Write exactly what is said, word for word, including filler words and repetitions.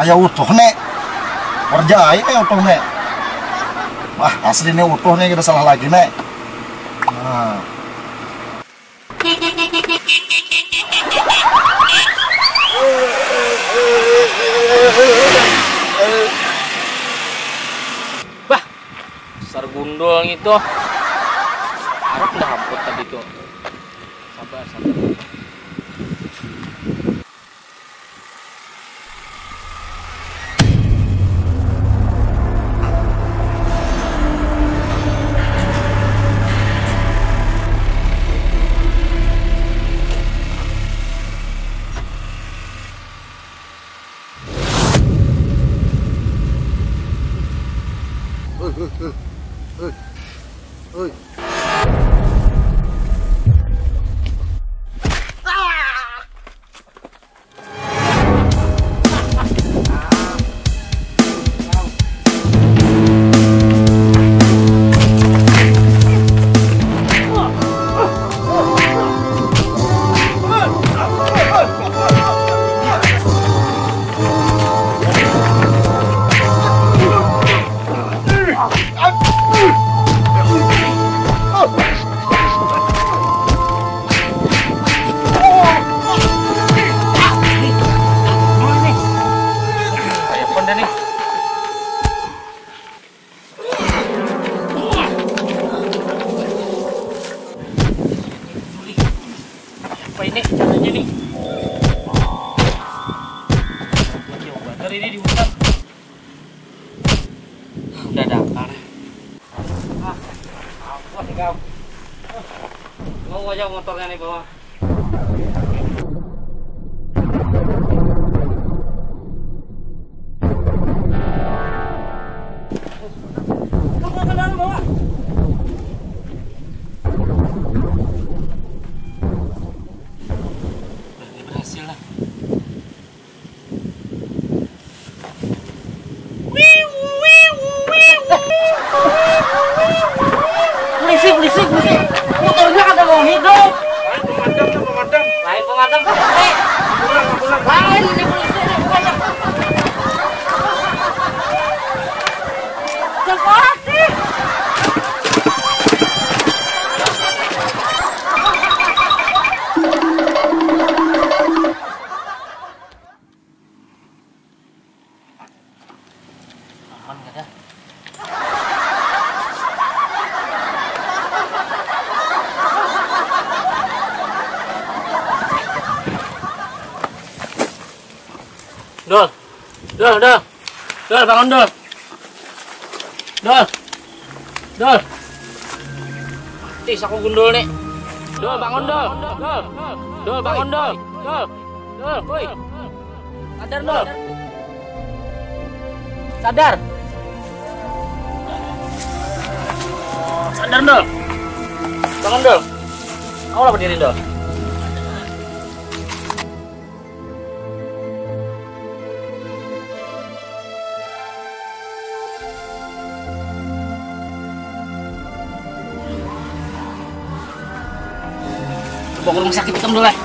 Ya utuh nih. Kerjain nih utuh nih. Wah, asli nih utuh nih, kita salah lagi nih. Nah. Bah, besar gundul gitu. Arak dah hamput tadi tuh. Sabar, sabar. Apa ini caranya nih? Jauh bener ini di hutan. Udah dangkal. Ah, awas nih kau. Mau aja motornya nih bawa. Kamu akan dalam bawa. Berarti berhasil lah. Polisi, polisi, polisi. Motornya kada mau hidup. Lain pemadam, lain pemadam. Lain pemadam, polisi. Pulang, pulang. Lain ini polisi, ini pemadam. Jangan polisi. Aman kada? Dul, dul, dul, dul, bangun dul, dul, dul. Mati saku gundul nih. Dul, bangun dul, dul, dul, bangun dul, dul, dul, woi. Sadar, Dul. Sadar. Sadar, Dul. Bangun, Dul. Kamu lah berdiri, Dul. Bawa ke rumah sakit ikam dulu lah.